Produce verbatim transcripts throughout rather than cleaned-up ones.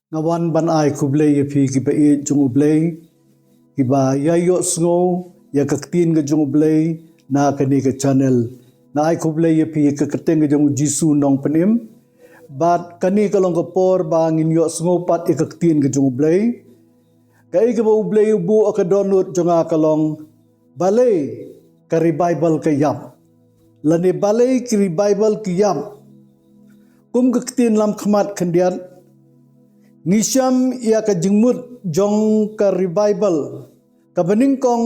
Nga wan ban ai khublei ïa phi ki ba ïeit jong U Blei, ki ba ïa ïohsngew ïa ka ktien ka jong U Blei na kane ka channel. Nga ai khublei ïa phi ïa ka kyrteng ka jong U Jisu Nongpynim. Bad kane ka long ka por ba ngin ïohsngew pat ïa ka ktien ka jong U Blei. Kaei kaba U Blei u buh ha ka dohnud jong nga ka long, balei ka revival ka ïap? Lane balei ka revival ka ïap? Kum ka ktien lam khmat khyndiat, ngi shem ïa ka jingmut jong ka revival. Kaba nyngkong,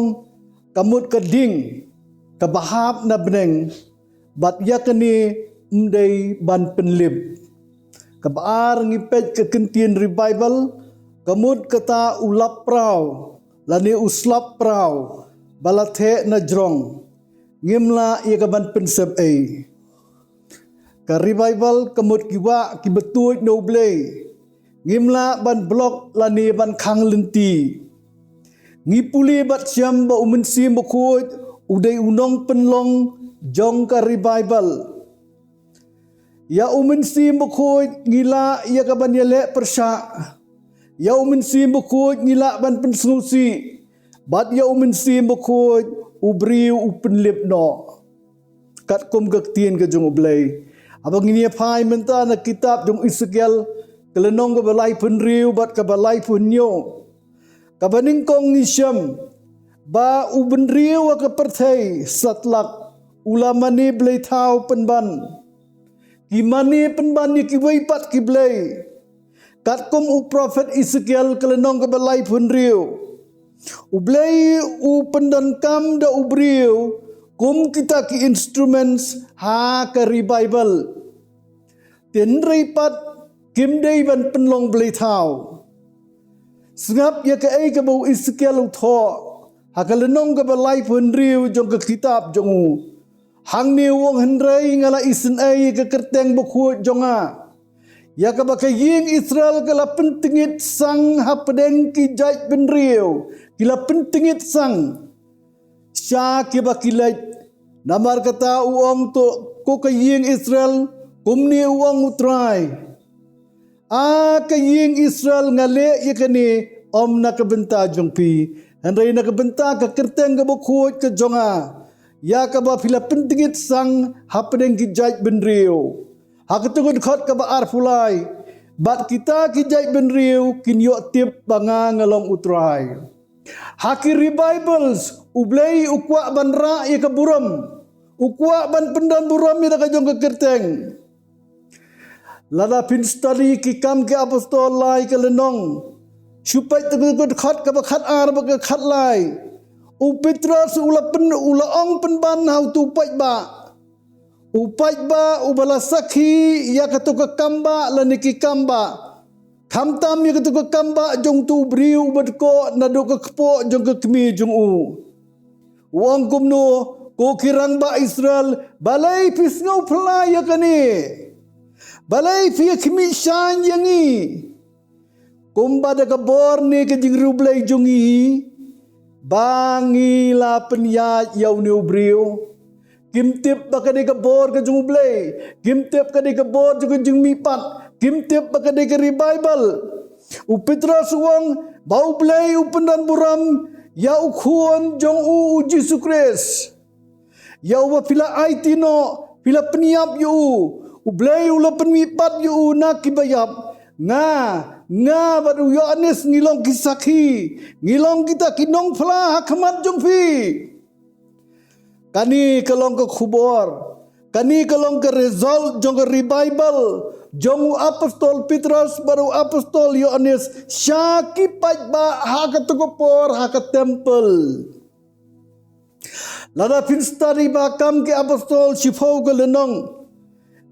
ka mut ka ding kaba hap na bneng, bad ïa kane ym dei ban pynlip. Kaba ar, ngi peit ka kyntien revival, ka mut kata u lap praw lane u slap praw ba la theh na jrong. Ngim lah ïa ka ban pynsep ei. Ka revival ka mut ki wah ki ba tuid na U Blei. Ngim lah ban block lane ban khang lynti. Ngi pule bad shem ba U Mynsiem Bakhuid u dei u nongpynlong jong ka revival. Ïa U Mynsiem Bakhuid ngi lah ïa ka ban ïaleh pyrshah. Ïa U Mynsiem Bakhuid ngi lah ban pynsngewsih. Bad ïa U Mynsiem Bakhuid u briew u pynlip noh. Katkum ka ktien ka jong U Blei, haba ngin ïa phai mynta na kitab jong Esekiel, ka lynnong kaba laiphew hynriew bad kaba laiphew hynñiew. Kaba nyngkong ngi shem ba u bynriew ha ka pyrthei satlak u la mane blei thaw pynban. Ki mane pynban ïa kiwei pat ki blei. Katkum u prophet Esekiel, ka lynnong kaba laiphew hynriew, U Blei u pyndonkam da u briew kum kita ki instruments ha ka revival. Hynrei pat kim dei ban pynlong blei thaw. Sngap ïa kaei kaba u Esekiel u thoh ha ka lynnong kaba laiphew hynriew jong ka kitab jong u. Hangne u ong, hynrei nga la isynei ïa ka kyrteng bakhuid jong nga, ïa kaba ka ïing Israel ka la pyntngit sang hapdeng ki jaid bynriew. Ki la pyntngit sang sha kiba ki leit. Namar kata u ong, to ko ka ïing Israel, kumne u ong U Trai: A ka ïing Israel, nga leh ïa kane ym na ka bynta jong phi, hynrei na ka bynta ka kyrteng kaba khuid ka jong nga, ïa kaba phi la pyntngit sang hapdeng ki jaid bynriew. Ha kata ka dkhot kaba arphew lai, bad kita ki jaid bynriew kin ïoh tip ba nga, nga long U Trai. Ha ki revivals, U Blei u kwah ban rah ïa ka burom, u kwah ban pyndon burom ïa la ka jong ka kyrteng. Lada phin study ki Kam ki Apostol lai ka lynnong, shu peit kata ka dkhot kaba khatar bad ka khatlai, u Petros u la pyn, u la ong pynban ha uto u paidbah. U paidbah uba la sakhi ïa kato ka kambah lane ki kambah, khamtam ïa kato ka kambah jong uto u briew uba dkoh naduh ka kpoh jong ka kmie jong u. U ong kumno, ko ki rangbah Israel, balei phi sngewphylla ïa kane? Balei phi ïa khmih shaiñ ïa ngi? Kumba da ka bor ne ka jingriewblei jong ngi hi ba ngi la pynïaid ïa une u briew. Kim tip ba ka dei ka bor ka jong U Blei. Kim tip ka dei ka bor jong ka jingmihpat. Kim tip ba ka dei ka revival. U Petros u ong ba U Blei u pyndon burom ïa u Khun jong u, U Jisu Khrist. Ïa uba phi la aiti noh, phi la pynïap ïa u. U Blei u la pynmihpat ïa u na kiba ïap. Nga, nga bad u Ïoannis ngi long ki sakhi. Ngi long kita ki nongphla ha khmat jong phi. Kane ka long ka khubor, kane ka long ka result jong ka revival jong u Apostol Petros bad u Apostol Ïoannis sha ki paidbah ha kato ka por ha ka temple. Lada phin study ba Kam ki Apostol shiphew ka lynnong,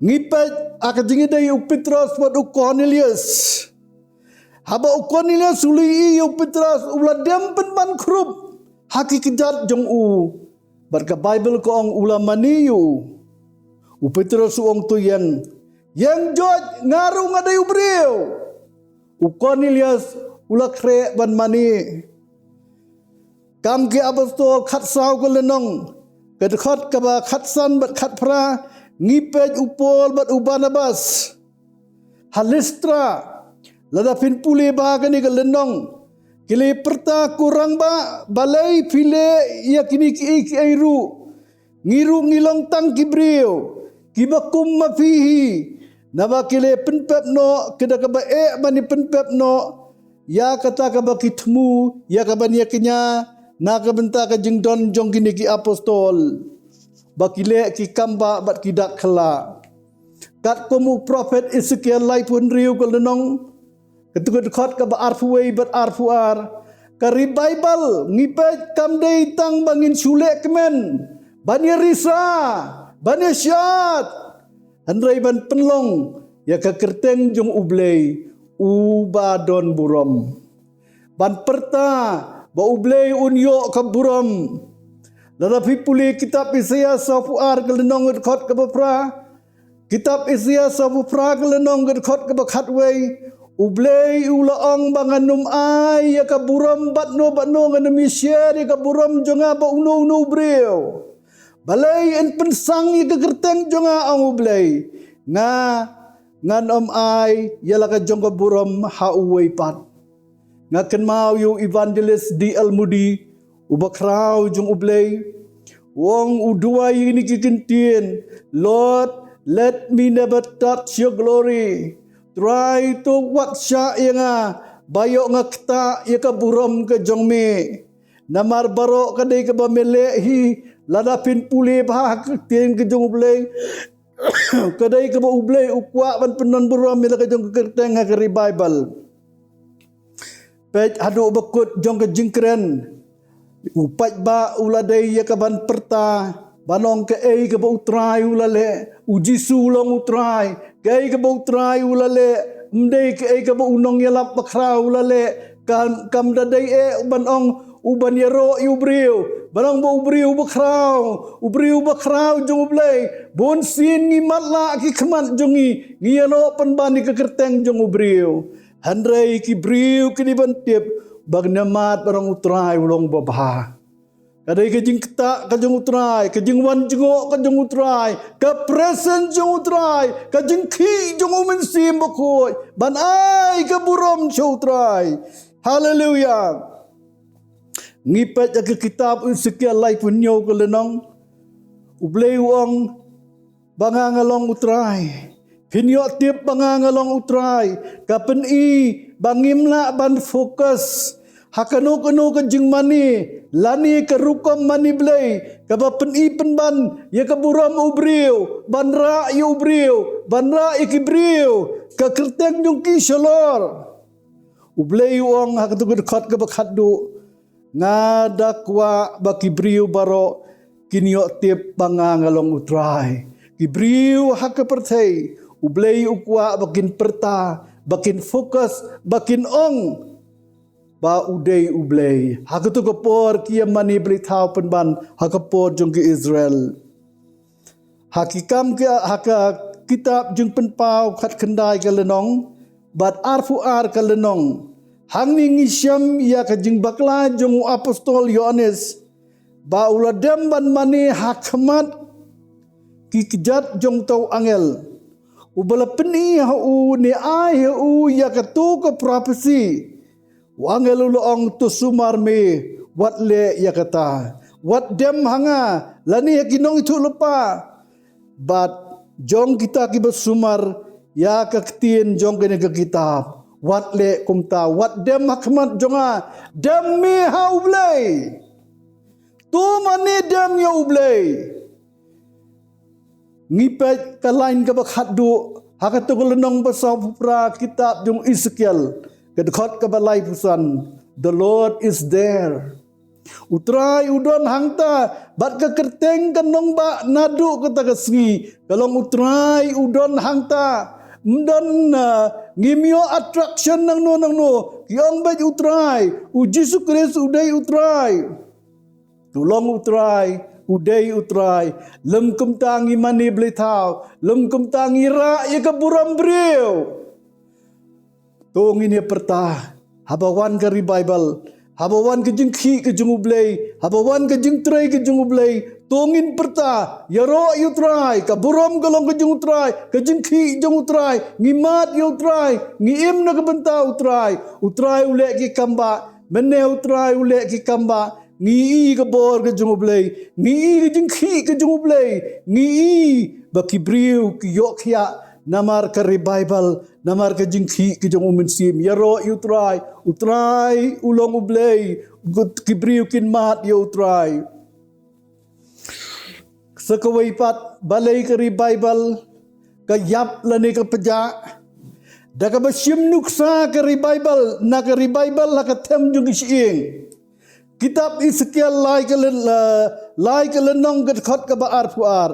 ngi peit ha ka jingïadei u Petros bad u Kornelius. Haba u Kornelius u la ïohi ïa u Petros, u la dem pynban khrup ha ki kjat jong u. Bad ka Baibl ka ong u la mane ïa u. U Petros u ong, to ïeng, ïeng joit, nga ruh nga dei u briew. U Kornelius u la khreh ban mane. Kam ki Apostol khatsaw ka lynnong, ka dkhot kaba khatsan bad khatphra, ngi peit u Paul bad u Barnabas ha Listra. Lada phin pule bha kane ka lynnong, ki la pyrta, ko rangbah, balei phi leh ïa kine kiei kiei ruh? Ngi ruh ngi long tang ki briew kiba kum ma phi hi. Naba ki la pynpep noh, ki da kaba eh ban ïa pynpep noh ïa kata kaba ki thmu ïa ka ban ïa kñia na ka bynta ka jingdon jong kine ki apostol, ba ki leh ki kam bah bad ki dak khlak. Katkum u prophet Ezekiel laiphew hynriew ka lynnong, kata ka dkhot kaba arphew wei bad arphew ar, ka revival ngi peit kam dei tang ba ngin shu leh kmen, ban ïa risa, ban ïa shad, hynrei ban pynlong ïa ka kyrteng jong U Blei uba don burom, ban pyrta ba U Blei un ïoh ka burom. Lada phi pule kitab Isaïah sawphew ar ka lynnong ka dkhot kaba phra, kitab Isaïah sawphew phra ka lynnong ka dkhot kaba khatwei, U Blei u la ong ba ngan ym ai ïa ka burom bad no bad no, ngan ym ïa share ïa ka burom jong nga bad uno uno u briew. Balei? Yn pynsang ïa ka kyrteng jong nga, ong U Blei, nga ngan ym ai ïa la ka jong ka burom ha uwei pat. Nga kynmaw ïa u Evangelist D L Moody, u bakhraw jong U Blei. U ong, u duwai ïa kine ki kyntien, Lord, let me never touch your glory. Trai, to wat shah ïa nga ba ïoh nga ktah ïa ka burom ka jong me. Namar baroh ka dei kaba me leh hi. Lada phin pule bha ha ka ktien ka jong U Blei, ka dei kaba U Blei u kwah ban pyndon burom ïa la ka jong ka kyrteng ha ka revival. Peit haduh ba kut jong ka jingkren, u paidbah u la dei ïa ka ban pyrta, ban ong kaei kaba U Trai u la leh. U Jisu u long U Trai. Kaei kaba U Trai u la leh, ym dei kaei kaba u nongïalap bakhraw u la leh. Kam, kam da dei eh ban ong u ban ïaroh ïa u briew, ban ong ba u briew bakhraw, u briew bakhraw jong U Blei. Bun sien ngi matlah ki khmat jong ngi, ngi ïaroh pynban ïa ka kyrteng jong u briew. Hynrei ki briew ki dei ban tip ba kin ïa mad ban ong U Trai u long uba bha. Ka dei ka jingktah ka jong U Trai, ka jingwan jngoh ka jong U Trai, ka presence jong U Trai, ka jingkhih jong U Mynsiem Bakhuid ban ai ka burom sha U Trai. Haleluia. Ngi peit ha ka kitab Ezekiel laiphew hynñiew ka lynnong, U Blei u ong ba nga nga long U Trai. Phin ïoh tip ba nga nga long U Trai, ka pyni ba ngim lah ban focus ha kano kano ka jingmane lane ka rukom mane blei kaba pyni pynban ïa ka burom u briew, ban rah ïa u briew, ban rah ïa ki briew, ka kyrteng jong ki shalor. U Blei u ong ha katu ka dkhot kaba khatduh, nga da kwah ba ki briew baroh kin ïoh tip ba nga nga long U Trai. Ki briew ha ka pyrthei, U Blei u kwah ba kin pyrta, ba kin focus, ba kin ong ba u dei U Blei. Ha katu ka por ki ïa mane blei thaw pynban ha ka por jong ki Israel. Ha ki kam ki, ha ka kitab Jingpynpaw khatkhyndai ka lynnong bad arphew ar ka lynnong, hangne ngi shem ïa ka jingbakla jong u apostol Ïoannis ba u la dem ban mane ha khmat ki kjat jong uta u angel, uba la pyni ha u ne ai ha u ïa katu ka prophecy. U angel u la ong, to sumar me, wat leh ïa kata, wat dem ha nga lane ha ki nongïathuhlypa. Bad jong kita kiba sumar ïa ka ktien jong kane ka kitab, wat leh kumta, wat dem ha khmat jong nga, dem me ha U Blei. To mane dem ïa U Blei. Ngi peit ka lain kaba khatduh ha katu ka lynnong ba sawphew phra kitab jong u Ezekiel, ka dkhot kaba laiphew san, the Lord is there. U Trai u don hangta, bad ka kyrteng ka nongbah naduh kata ka sngi ka long U Trai u don hangta. Ym don, ah, ngim ïoh attraction nangno nangno, ki ong beit U Trai, U Jisu Khrist u dei U Trai. U long U Trai, u dei U Trai. Lym kumta ngi mane blei thaw, lym kumta ngi rah ïa ka burom briew. To ngin ïa pyrta, haba wan ka revival, Haba wan ka jingkhih ka jong U Blei, haba wan ka jingtrei ka jong U Blei, to ngin pyrta, ïaroh ïa U Trai, ka burom ka long ka jong U Trai, ka jingkhih jong U Trai, ngi mad ïa U Trai, ngi im na ka bynta U Trai, U Trai u leh ki kam ba, mynne U Trai u leh ki kam ba, ngi i ka bor ka jong U Blei, ngi i ka jingkhih ka jong U Blei, ngi i ba ki briew ki ïoh khiah, namar ka revival, namar ka jingkhih ka jong U Mynsiem, ïaroh ïa U Trai, U Trai u long U Blei, ki briew kin mad ïa U Trai. Sa kawei pat, balei ka revival ka ïap lane ka pjah? Da kaba shim nuksa ka revival, na ka revival ha ka them jong ki shyieng. Kitab Esekiel lai ka lyn, la, lai ka lynnong ka dkhot kaba arphew ar.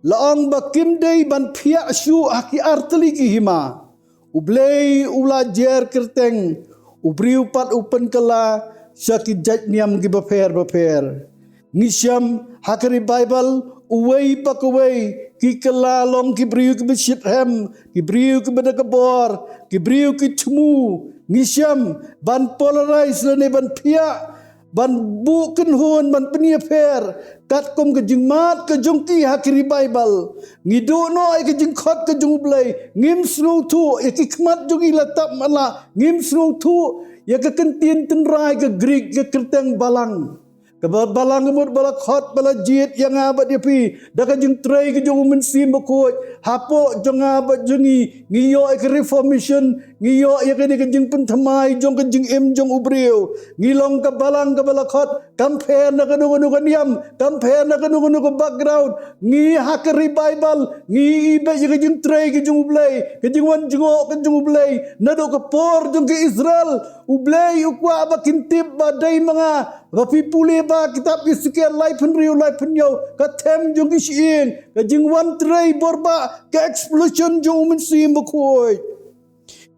La ong ba kim dei ban phiah shuh ha ki artylli ki hima. U Blei u la jer kyrteng, u briew pat u pynkylla sha ki jait niam kiba pher bapher. Ngi shem ha ka revival, uwei pa kawei, ki kylla long ki briew kiba shitrhem, ki briew kiba da ka bor, ki briew ki thmu. Ngi shem ban polarize lane ban phiah, ban buh kynhun, ban pynïapher, katkum ka jingmad ka jong ki ha ki revival. Ngi duh noh ïa ka jingkhot ka jong U Blei, ngim sngewthuh, ïa ki khmat jong ngi la tap matlah, ngim sngewthuh ïa ka kyntien tynrai ka Greek, ka kyrteng balang. Kaba balang ka mut ba la khot, ba la jied ïa nga bad ïa phi da ka jingtrei ka jong U Mynsiem Bakhuid. Hapoh jong nga bad jong ngi, ngi ïoh ïa ka reformation, ngi ïoh ïa kane ka jingpynthymmai jong ka jingim jong u briew. Ngi long ka balang kaba la khot, kam pher na kano kano ka niam, kam pher na kano kano ka background. Ngi ha ka revival, ngi i beit ïa ka jingtrei ka jong U Blei, ka jingwan jngoh ka jong U Blei. Naduh ka por jong ka Israel, U Blei u kwah ba kin tip ba dei ma nga. Ba phi pule ba kitab Esekiel laiphew hynriew, laiphew hynñiew, ka them jong ki shyieng, ka jingwan trei borbah, ka explosion jong U Mynsiem Bakhuid.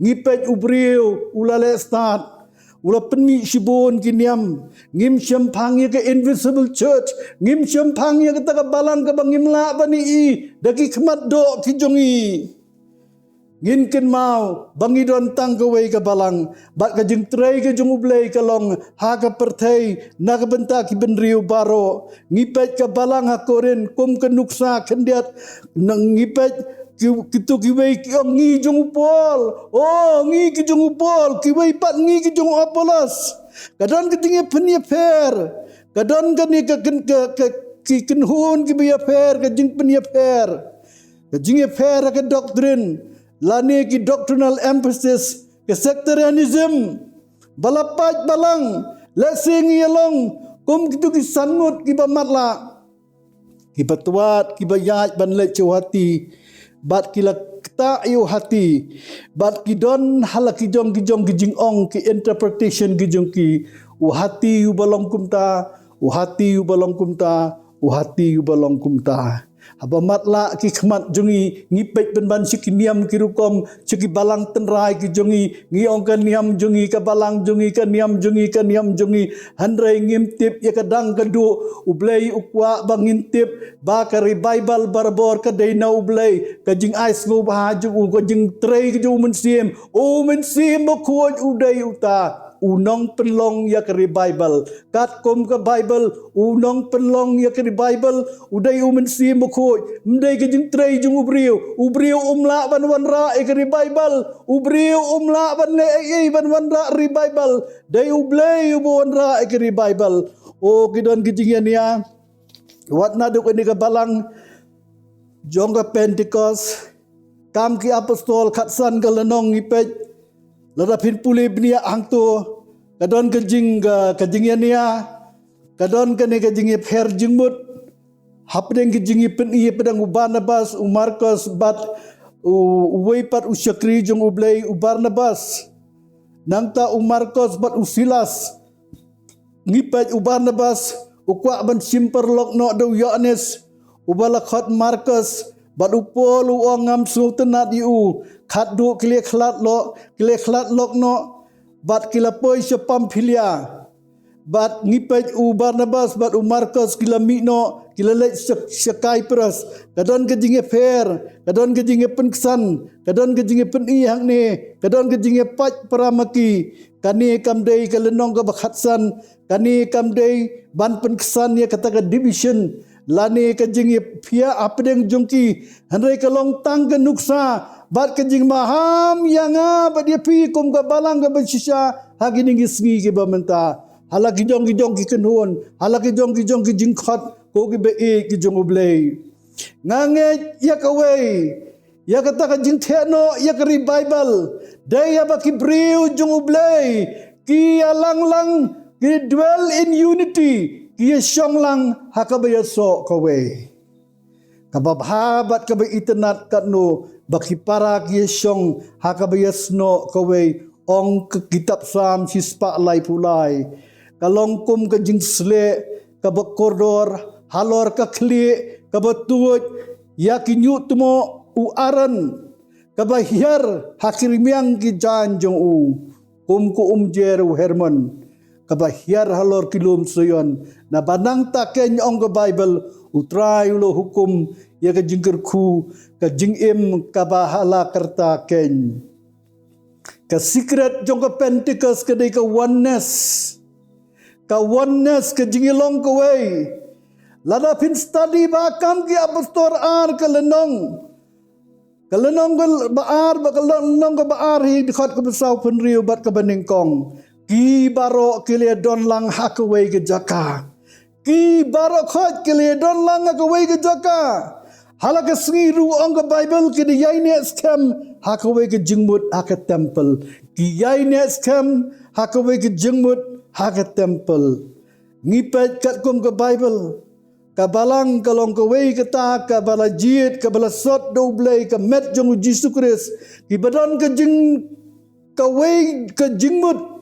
Ngi peit u briew u la leh stad, u la pynmih shibun ki niam. Ngim shemphang ïa ka invisible church, ngim shemphang ïa kata ka balang kaba ngim lah ban i da ki khmat doh ki jong ngi. Ngin kynmaw ba ngi don tang kawei ka balang, bad ka jingtrei ka jong U Blei ka long ha ka pyrthei na ka bynta ki bynriew baroh. Ngi peit ka balang ha Korinth kum ka nuksa khyndiat, ngi peit ki, kito kiwei ki ong ngi jong u Paul. Oh, ngi ki jong u Paul, kiwei pat ngi ki jong u Apollos. Ka don ka jingïapher, ka don kane ka, ka, ka, ki kynhun kiba ïapher, ka jingpynïapher. Ka jingïapher ha ka doctrine, lane ki doctrinal emphasis, ka sectarianism, ba la pait balang, lehse ngi ïa long kum kito ki san ngut kiba matlah, kiba twad, kiba ïaid ban leit sha u hati, bad ki la ktah ïa u hati, bad ki don ha la ki jong ki jong ki jingong, ki interpretation ki jong ki, u hati uba long kumta, u hati uba long kumta, u hati uba long kumta. Haba matlah ki khmat jong ngi, ngi peit pynban sha ki niam ki rukom, sha ki balang tynrai ki jong ngi, ngi ong ka niam jong ngi, ka balang jong ngi, ka niam jong ngi, ka niam jong ngi. Hynrei ngim tip ïa ka dang ka duh. U Blei u kwah ba ngin tip ba ka revival barabor ka dei na U Blei, ka jingai sngewbha jong u, ka jingtrei ka jong U Mynsiem. U Mynsiem Bakhuid u dei uta u nongpynlong ïa ka revival. Katkum ka Baibl, u nongpynlong ïa ka revival u dei U Mynsiem Bakhuid, ym dei ka jingtrei jong u briew. U briew um lah ban wanrah ïa ka revival. U briew um lah ban leh ei ei ban wanrah revival. Dei U Blei uba wanrah ïa ka revival. O, ki don ki jingïania. Wat naduh kane ka balang jong ka Pentecost, Kam ki Apostol khatsan ka lynnong ngi peit. Lada phin pule bniah hangto, ka don ka jing, ka, ka jingïania, ka don kane ka jingïapher jingmut hapdeng ka jingïapyni hapdeng u Barnabas, u Markos bad u, uwei pat u shakri jong U Blei, u Barnabas. Nangta u Markos bad u Silas. Ngi peit u Barnabas u kwah ban shim paralok noh da u Ïoannis, uba la khot Markos, bad u Paul u ong ngam sngewtynnad ïa u. Khatduh ki la khlad lok, ki la khlad lok noh, bad ki la poi sha Pamphylia. Bad ngi peit u Barnabas bad u Markos ki la mih noh, ki la leit sha, sha Cyprus, ka don ka jingïapher, ka don ka jingïapynksan, ka don ka jingïapyni hangne, ka don ka jingïapait para ma ki. Kane kam dei ka lynnong kaba khatsan, kane kam dei ban pynksan ïa kata ka division lane ka jingïaphiah hapdeng jong ki. Hynrei ka long tang ka nuksa bad ka jingmaham ïa nga bad ïa phi kum ka balang kaba shisha ha kine ki sngi kiba mynta. Ha la ki jong ki jong ki kynhun, ha la ki jong ki jong ki jingkhot ko kiba ïeit ki jong U Blei. Nga ngeit ïa kawei, ïa kata ka jingtheh noh ïa ka revival, dei ïa ba ki briew jong U Blei ki ïalang lang, ki dwell in unity, ki ïashong lang ha kaba ïasoh kawei. Kaba bha bad kaba itynnad katno ba ki para ki ïashong ha kaba ïasnoh kawei. Ong ka kitab Salm shispah laiphew lai, ka long kum ka jingsleh kaba kordor halor ka khlieh kaba tuid ïa ki ñiuhtmoh u Aaron, kaba hiar ha ki rmiang ki jaiñ jong u, kum ka umjer u Hermon, kaba hiar halor ki lum Sion. Naba nangta keiñ, ong ka Baibl, U Trai u la hukum ïa ka jingkyrkhu, ka jingim kaba ha la karta keiñ. Ka secret jong ka Pentecost ka dei ka oneness. Ka oneness, ka jingïalong kawei. Lada phin study ba Kam ki Apostol ar ka lynnong, ka lynnong kaba ar, ba ka lynnong kaba ar, hi dkhot kaba sawphew hynriew bad kaba nyngkong. Ki baroh ki la don lang ha kawei ka jaka. Ki baroh khoit ki la don lang ha kawei ka jaka. Ha la ka sngi ruh, ong ka Baibl, ki da ïaineh skhem ha kawei ka jingmut ha ka temple. Ki ïaineh skhem ha kawei ka jingmut ha ka temple. Ngi peit katkum ka Baibl, ka balang ka long kawei kata kaba la jied, kaba la sot da U Blei, ka met jong U Jisu Khrist. Kiba don ka jing, kawei ka jingmut.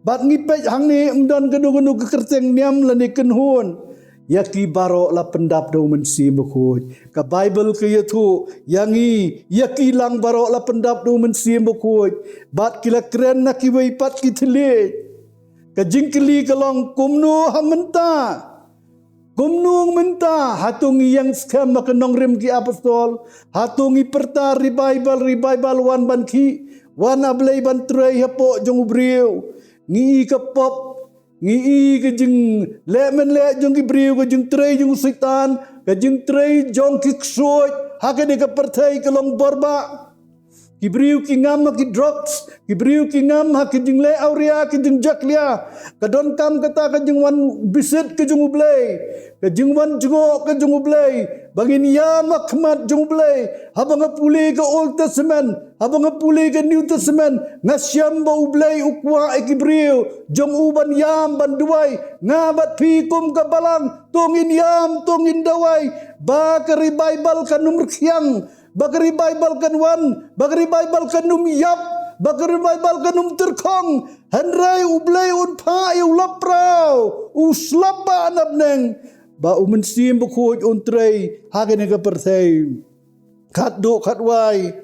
Bad ngi peit hangne, ym don kano kano ka kyrteng niam lane kynhun. Ïa ki baroh la pyndap da U Mynsiem Bakhuid. Ka Baibl ka ïathuh ïa ngi, ïa ki lang baroh la pyndap da U Mynsiem Bakhuid. Bad ki la kren na kiwei pat ki thylliej. Ka jingkylli ka long, kumno ha mynta? Kumno mynta? Hato ngi ïeng skhem ha ka nongrim ki apostol? Hato ngi pyrta revival, revival wan ban khih, wan A Blei ban trei hapoh jong u briew? Ngi i ka pop, ngi i ka jingleh mynleh jong ki briew, ka jingtrei jong u Soitan, ka jingtrei jong ki ksuid ha kane ka pyrthei ka long borbah. Ki briew ki ngam ha ki drugs, ki briew ki ngam ha ki jingleh awria, ki jingjakhlia. Ka donkam kata ka jingwan bisit ka jong U Blei, ka jingwan jngoh ka jong U Blei, ba ngin ïam ha khmat jong U Blei. Haba nga pule ka Old Testament, haba nga pule ka New Testament, nga shem ba U Blei u kwah ïa ki briew jong u ban ïam ban duwai. Nga bad phi kum ka balang, to ngin ïam, to ngin duwai, ba ka revival kan ym rkhiang, ba ka revival kan wan, ba ka revival kan ym ïap, ba ka revival kan ym tyrkhong. Hynrei U Blei un phah ïa u lappraw, u slap ba na bneng, ba U Mynsiem Bakhuid un trei ha kane ka pyrthei. Khatduh khatwai,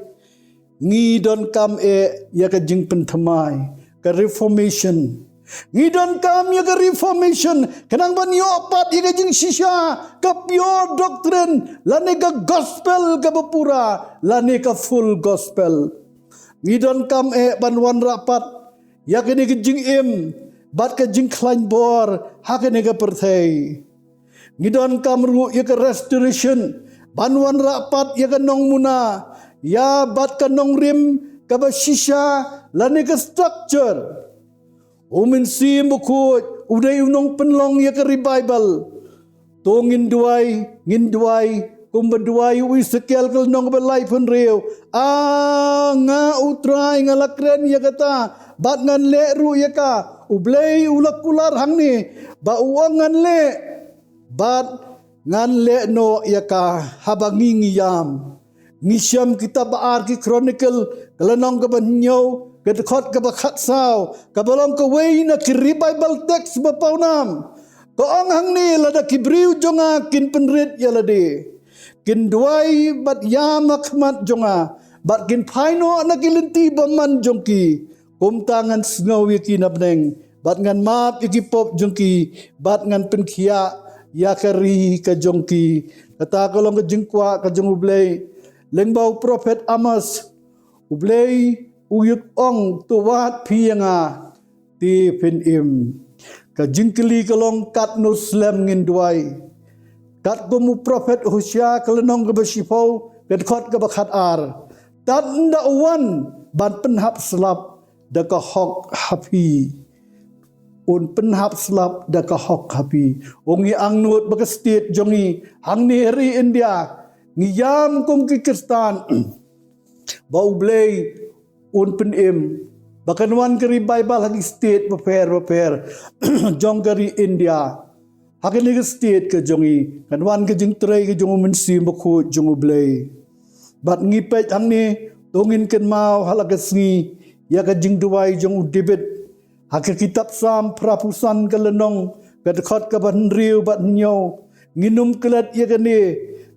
ngi donkam eh ïa ka jingpynthymmai, ka reformation. Ngi donkam ïa ka reformation, khnang ban ïoh pat ïa ka jingshisha, ka pure doctrine, lane ka gospel kaba pura, lane ka full gospel. Ngi donkam eh ban wanrah pat ïa kane ka jingim bad ka jingkhlaiñ bor ha kane ka pyrthei. Ngi donkam ruh ïa ka restoration, ban wanrah pat ïa ka nongmuna, ïa bad ka nongrim kaba shisha, lane ka structure. U Mynsiem Bakhuid u dei u nongpynlong ïa ka revival. To ngin duwai, ngin duwai kumba duwai u Esekiel ka lynnong kaba laiphew hynriew. A nga U Trai nga la kren ïa kata, bad ngan leh ruh ïa ka. U Blei u la kular hangne ba u ong ngan leh, bad ngan leh noh ïa ka haba ngi ngi ïam. Ngi shem kitab ba ar ki Chronicle, ka lynnong kaba hynñiew, ka dkhot kaba khatsaw, kaba long kawei na ki revival text ba pawnam. Ka ong hangne, lada ki briew jong nga kin pynrit ïa lade, kin duwai bad ïam ha khmat jong nga, bad kin phai noh na ki lynti bymman jong ki, kumta ngan sngew ïa ki na bneng, bad ngan map ïa ki pop jong ki, bad ngan pynkhiah ïa ka ri ka jong ki. Kata ka long ka jingkwah ka jong U Blei. Lyngba u prophet Amos, U Blei u ïa ong, to wad phi ïa nga, te phin im. Ka jingkylli ka long, katno slem ngin duwai? Katkum u prophet Hosea, ka lynnong kaba shiphew, ka dkhot kaba khatar. Tad ynda u wan ban pynhap slap da ka hok ha phi. Un pynhap slap da ka hok ha phi. U ngi angnud ba ka state jong ngi hangne ha ri India, ngi ïam kum ki Khristan ba U Blei un pynim ba kan wan ka revival ha ki state bapher bapher jong ka ri India. Ha kane ka state ka jong ngi kan wan ka jingtrei ka jong U Mynsiem Bakhuid jong U Blei. Bad ngi peit hangne, to ngin kynmaw ha la ka sngi ïa ka jingduwai jong u David. Ha ka kitab Salm phra phew san, ka lynnong, ka dkhot kaba hynriew bad hynñiew, ngin ym klet ïa kane: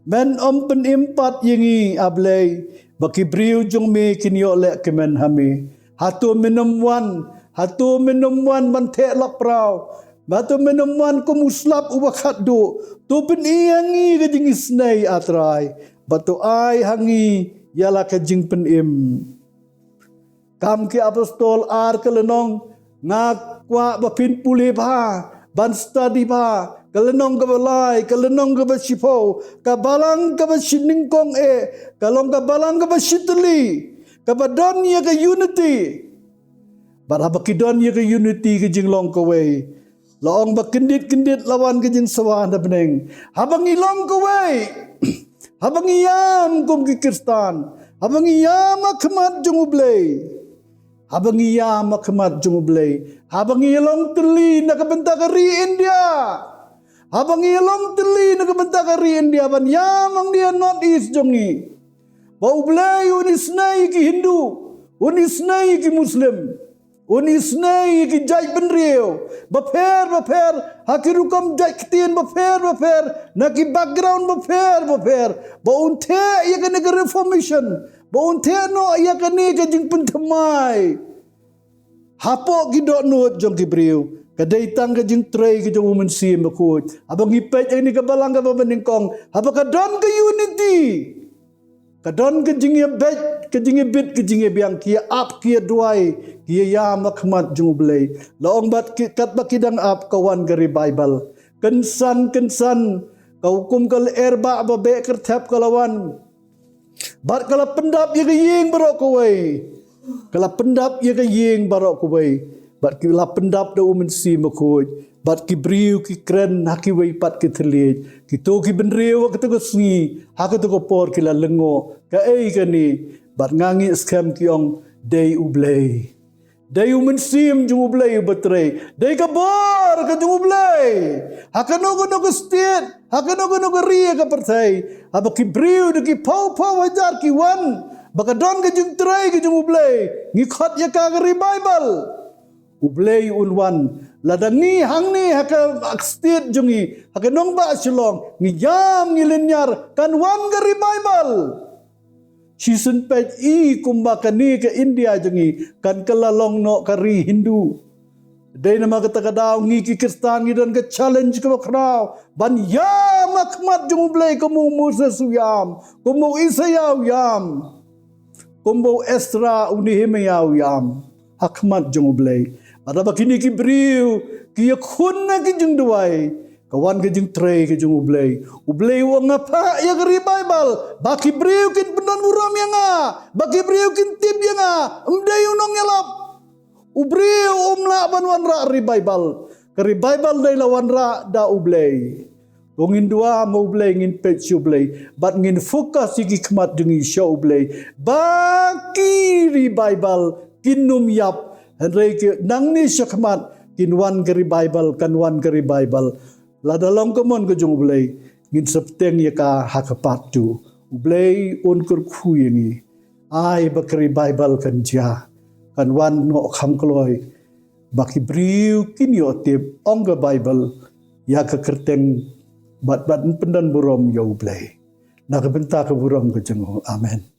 Men ym pynim pat ïa ngi, A Blei, ba ki briew jong me kin ïoh lehkmen ha me. Hato men ym wan, hato men ym wan ban theh lappraw? Hato men ym wan kum u slap uba khatduh? To pyni ha ngi ka jingisynei, A Trai, bad to ai ha ngi ïa la ka jingpynim. Kam ki Apostol ar, ka lynnong, nga kwah ba phin pule bha, ban study bha. Ka lynnong kaba lai, ka lynnong kaba shiphew, ka balang kaba shi nyngkong eh, ka long ka balang kaba shi tylli, kaba don ïa ka unity. Bad haba ki don ïa ka unity, ka jinglong kawei, la ong ba kyndit kyndit la wan ka jingsawa na bneng. Haba ngi long kawei, haba ngi ïam kum ki Khristan, haba ngi ïam ha khmat jong U Blei, haba ngi ïam ha khmat jong U Blei, haba ngi long tylli na ka bynta ka ri India, haba ngi long tylli na ka bynta ka ri India, ban ïam hangne ha North East jong ngi, ba U Blei un isynei ïa ki Hindu, un isynei ïa ki Muslim, un isynei ïa ki jaitbynriew bapher bapher, ha ki rukom jait ktien bapher bapher, na ki background bapher bapher, ba un theh ïa kane ka reformation, ba un theh noh ïa kane ka jingpynthymmai hapoh ki dohnud jong ki briew. Ka dei tang ka jingtrei ka jong U Mynsiem Bakhuid. Haba ngi peit ïa kane ka balang kaba nyngkong, haba ka don ka unity, ka don ka jingïabeit, ka jingïabit, ka jingïabiang, ki ïa ap, ki ïa duwai, ki ïa ïam ha khmat jong U Blei. La ong bad ki, katba ki dang ap, ka wan ka revival. Kynsan kynsan, ka hukum ka lyer ba, ba beh kyrthep ka la wan. Bad ka la pyndap ïa ka ïing baroh kawei. Ka la pyndap ïa ka ïing baroh kawei. Bad ki la pyndap da U Mynsiem Bakhuid. Bad ki briew ki kren ha kiwei pat ki thylliej. Kito ki bynriew ha kato ka sngi, ha kato ka por ki la lyngngoh, kaei kane? Bad nga ngeit skhem ki ong, dei U Blei. Dei U Mynsiem jong U Blei uba trei. Dei ka bor ka jong U Blei. Ha kano kano ka state, ha kano kano ka ri ha ka pyrthei, haba ki briew da ki phew phew hajar ki wan, ba ka don ka jingtrei ka jong U Blei, ngi khot ïa ka ka revival, U Blei un wan. Lada ngi hangne ha ka state jong ngi, ha ka nongbah Shillong, ngi ïam, ngi lynñiar, kan wan ka revival. Shisien peit, i kumba kane ka India jong ngi kan kylla long noh ka ri Hindu. Dei namar kata ka daw ngi ki Khristan ngi don ka challenge kaba khraw ban ïam ha khmat jong U Blei, kumba u Moses u ïam, kumba u Isaiah u ïam, kumba u Ezra, u Nehemiah u ïam ha khmat jong U Blei. Bad haba kine ki briew ki ïakhun na ki jingduwai, ka wan ka jingtrei ka jong U Blei. U Blei u ong, nga phah ïa ka revival, ba ki briew kin pyndonburom ïa nga, ba ki briew kin tip ïa nga, ym dei u nongïalap. U briew um lah ban wanrah revival. Ka revival dei la wanrah da U Blei. To ngin duwai ma U Blei, ngin peit sha U Blei, bad ngin focus ïa ki khmat jong ngi sha U Blei, ba ki revival kin ym ïap. Hynrei ki nangne shakhmat kin wan ka revival, kan wan ka revival. Lada long ka mon ka jong U Blei, ngin sa bteng ïa ka ha ka part two. U Blei un kyrkhu ïa ngi. Ai ba ka revival kan jia, kan wan noh kham kloi, ba ki briew kin ïoh tip, ong ka Bible, ïa ka kyrteng, bad, bad pyndonburom ïa U Blei. Na ka bynta ka burom ka jong U. Amen.